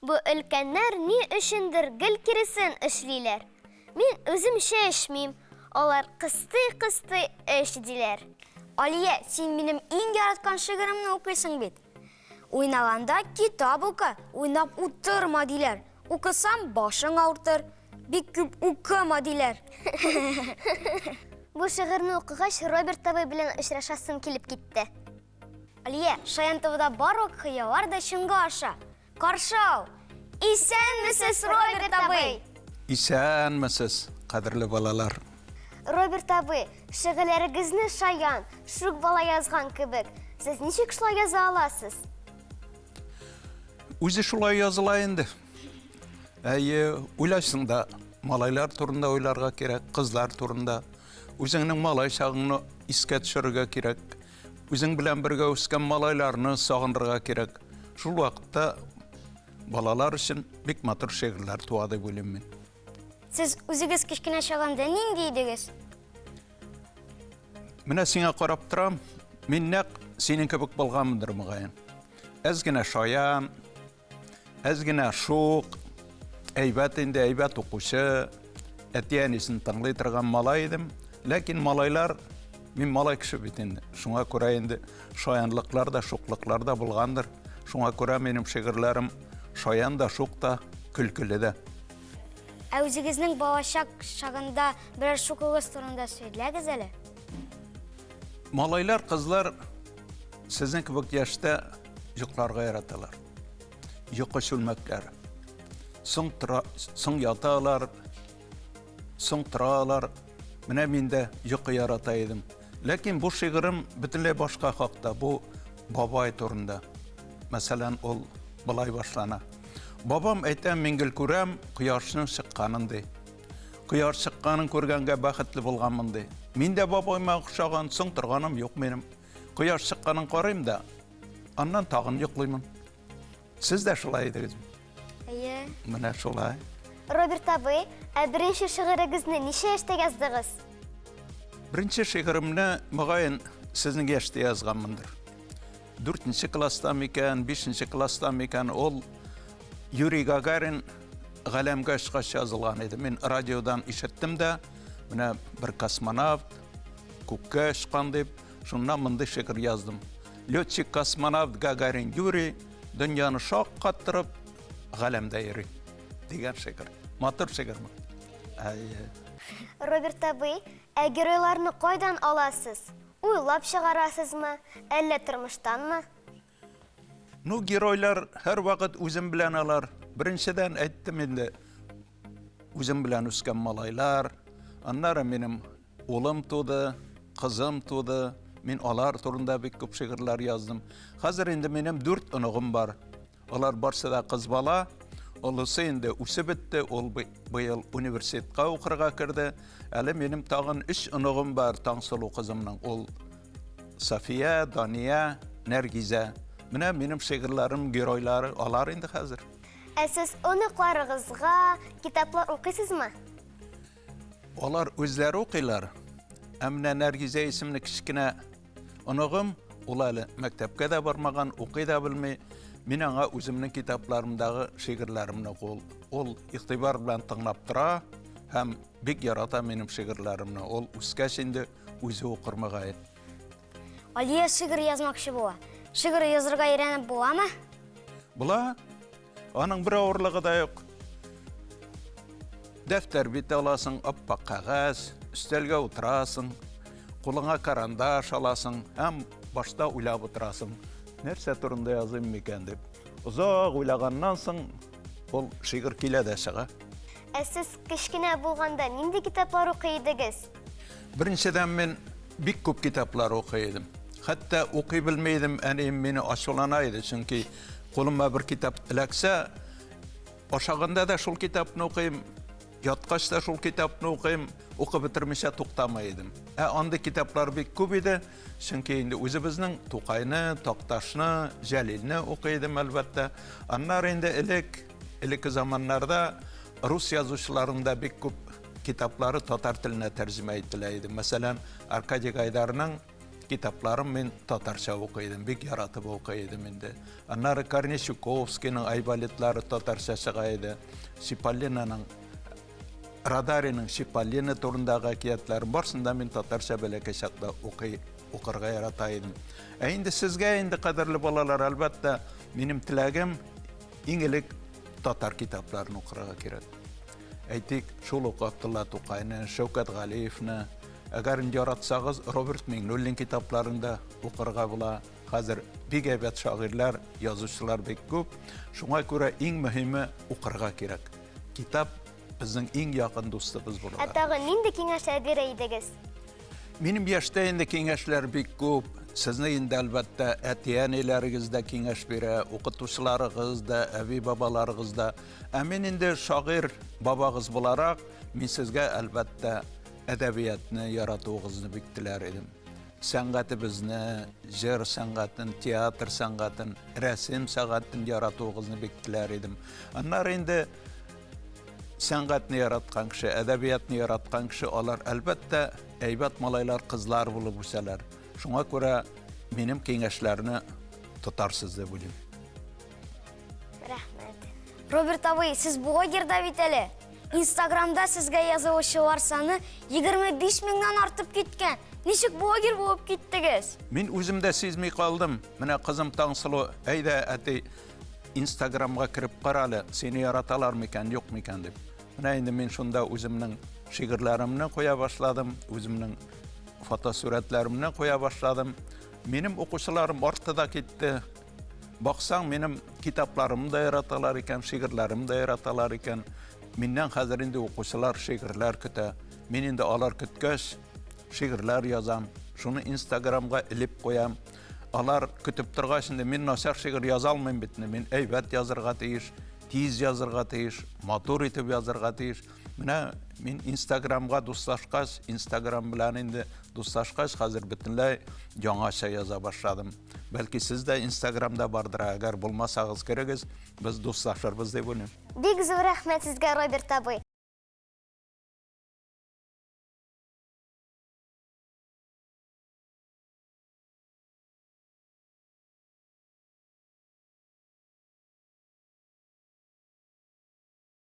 Бу өлкәннәр ни өчендер гел киресен эшлиләр. Мин үзем чәй эчмим, алар кыстый-кыстый эч диләр. Алия, син минем иң яраткан шигыремне укыйсың бит. Уйнаганда китап укы, уйнап утырма диләр. Укысам, башың авыртыр. Бик күп укыма диләр. Бу шигырьне укыгач, Роберт абый белән очрашасым килеп китте. Алия, Шаян ТВда барлык хыяллар да чынга аша. Каршы ал! Исәнмесез, Роберт абый! Исәнмесез, кадерле балалар! Роберт абый, шигырьләрегезне шаян, шук бала язган кебек. Сез ничек шулай яза аласыз? Үзе шулай языла инде. Әйе, уйлайсың да, малайлар турында уйларга кирәк, кызлар турында. Үзеңнең малай чагыңны искә төшерергә кирәк. Үзең белән бергә үскән малайларны сагынырга кирәк. Шул вакытта балалар өчен бик матур шигырьләр туа дип уйлыйм мин. Сез үзегез кечкенә чагында нинди идегез? Менә сиңа карап торам, мин нәкъ синең кебек булганмындыр мөгаен. Әз генә шаян, Әз генә шук, әйбәт инде, әйбәт укучы, әти-әнисен тыңлый торган малай идем. Ләкин малайлар, мин малай кеше бит инде. Шуңа күрә инде шаянлыклар да, шуклыклар да булгандыр. Шуңа күрә минем шигырьләрем шаян да, шук та, көлкеле дә. Ә үзегезнең балачак чагында берәр шуклыгыз турында сөйләгез әле. Малайлар, кызлар сезнең кебек яшьтә йокларга яраталар. Йокы чүлмәкләре. Соң тора, соң яталар, соң торалар. Менә мин дә йокы ярата идем. Ләкин бу шигырем бөтенләй башка хакта. Бу бабай турында. Мәсәлән, ул болай башлана. Бабам әйтә, мин гел күрәм кояшның чыкканын ди. Кояш чыкканын күргәнгә бәхетле булганмын ди. Мин дә бабайма охшаган, соң торганым юк минем. Кояш чыкканын карыйм да, аннан тагын йоклыймын. Сез дә шулай идегезме? Әйе. Менә шулай. Роберт абый, ә беренче шигырегезне ничә яшьтә яздыгыз? Беренче шигыремне, мөгаен, сезнең яшьтә язганмындыр. Дүртенче класста микән, бишенче класста микән, ул Юрий Гагарин галәмгә очкач язылган иде. Мин радиодан ишеттем дә, менә бер космонавт күккә очкан дип, Шуннан мондый шигырь яздым. Летчик-космонавт Гагарин Юрий дөньяны шаккаттырып галәмдә йөри дигән шигырь. Матур шигырьме? Әйе. Роберт абый, ә геройларны кайдан аласыз? Уйлап чыгарасызмы, әллә тормыштанмы? Ну, геройлар һәрвакыт үзем белән алар. Беренчедән әйттем инде, үзем белән үскән малайлар. Аннары минем улым туды, кызым туды. Мин алар турында бик күп шигырьләр яздым. Хәзер инде минем дүрт оныгым бар. Алар барсы да кыз бала. Олысы инде үсеп бетте, ул быел университетка укырга керде. Әле минем тагын өч оныгым бар, Таңсылу кызымның. Ул София, Дания, Нәргизә. Менә минем шигырьләрем геройлары алар инде хәзер. Ә сез оныкларыгызга китаплар укыйсызмы? Алар үзләре укыйлар. Ә менә Нәргизә исемле кечкенә оныгым, ул әле мәктәпкә дә бармаган, укый да белми. Мин аңа үземнең китапларымдагы шигырьләремне укый. Ул игътибар белән тыңлап тора һәм бик ярата минем шигырьләремне. Ул үскәч инде үзе укыр мөгаен. Алия шигырь язмакчы була. Шигырь язырга өйрәнеп буламы? Була. Аның бер авырлыгы да юк. Дәфтәр бит аласың, аппак кәгазь, өстәлгә утырасың, кулыңа карандаш аласың һәм башта уйлап утырасың. Нәрсә турында языйм микән дип. Озак уйлаганнан соң ул шигырь килә дә чыга. Ә сез кечкенә булганда нинди китаплар укый идегез? Беренчедән, мин бик күп китаплар укый идем. Хәтта укый белми идем, әнием мине ачулана иде, чөнки кулыма бер китап эләксә, ашаганда да шул китапны укыйм, яткач та шул китапны укыйм, укып бетермичә туктамый идем. Ә андый китаплар бик күп иде, чөнки инде үзебезнең Тукайны, Такташны, Җәлилне укый идем, әлбәттә. Аннары инде элек, элекке заманнарда рус язучыларының да бик күп китаплары татар теленә тәрҗемә ителә иде. Мәсәлән, Аркадий Гайдарның китапларын мин татарча укый идем, бик яратып укый идем инде. Аннары Корней Чуковскийның Айболитлары татарча чыга иде. Чиполлиноның Радариның Чиполлино турындагы әкиятләрен барсын да мин татарча бәләкәй чакта укый, укырга ярата идем. Ә инде сезгә инде, кадерле балалар, әлбәттә, минем теләгем иң элек татар китапларын укырга кирәк. Әйтик, шул ук Габдулла Тукайны, Шәүкәт Галиевны, әгәр инде яратсагыз, Роберт Миңнуллин китапларын да укырга була. Хәзер бик әйбәт шагыйрьләр, язучылар бик күп. Шуңа күрә иң мөһиме укырга кирәк. Китап безнең иң якын дустыбыз булырга. Ә тагын нинди киңәшләр бирә идегез? Минем яшьтә инде киңәшләр бик күп. Сезне инде, әлбәттә, әти-әниләрегез дә киңәш бирә, укытучыларыгыз да, әби-бабаларыгыз да. Ә мин инде шагыйрь бабагыз буларак, мин сезгә, әлбәттә, әдәбиятны яратуыгызны бик теләр идем. Сәнгатебезне, җыр сәнгатен, театр сәнгатен, рәсем сәнгатен яратуыгызны бик теләр идем. Аннары инде сәнгатьне яраткан кеше, әдәбиятны яраткан кеше, алар, әлбәттә, әйбәт малайлар, кызлар булып үсәләр. Шуңа күрә минем киңәшләрне тотарсыз дип уйлыйм. Рәхмәт. Роберт абый, сез блогер да бит әле. Инстаграмда сезгә язылучылар саны 25 меңнән артып киткән. Ничек блогер булып киттегез? Мин үзем дә сизми калдым. Менә кызым Таңсылу, әйдә, әти, Инстаграмга кереп кара әле, сине яраталар микән, юк микән дип. Менә инде мин шунда үземнең шигырьләремне куя башладым, үземнең фотосурәтләремне куя башладым. Минем укучыларым артты да китте. Баксаң, минем китапларымны да яраталар икән, шигырьләремне дә яраталар икән. Миннән хәзер инде укучылар шигырьләр көтә. Мин инде алар көткәч, шигырьләр язам, шуны Инстаграмга элеп куям. Алар көтеп торгач инде мин начар шигырь яза алмыйм бит инде. Мин әйбәт язырга тиеш, тиз язырга тиеш, матур итеп язырга тиеш. Менә мин Инстаграмга дуслашкач, Инстаграм белән инде дуслашкач, хәзер бөтенләй яңача яза башладым. Бәлки сез дә Инстаграмда бардыр, әгәр булмасагыз керегез, без дуслашырбыз дип уйлыйм. Бик зур рәхмәт сезгә, Роберт абый.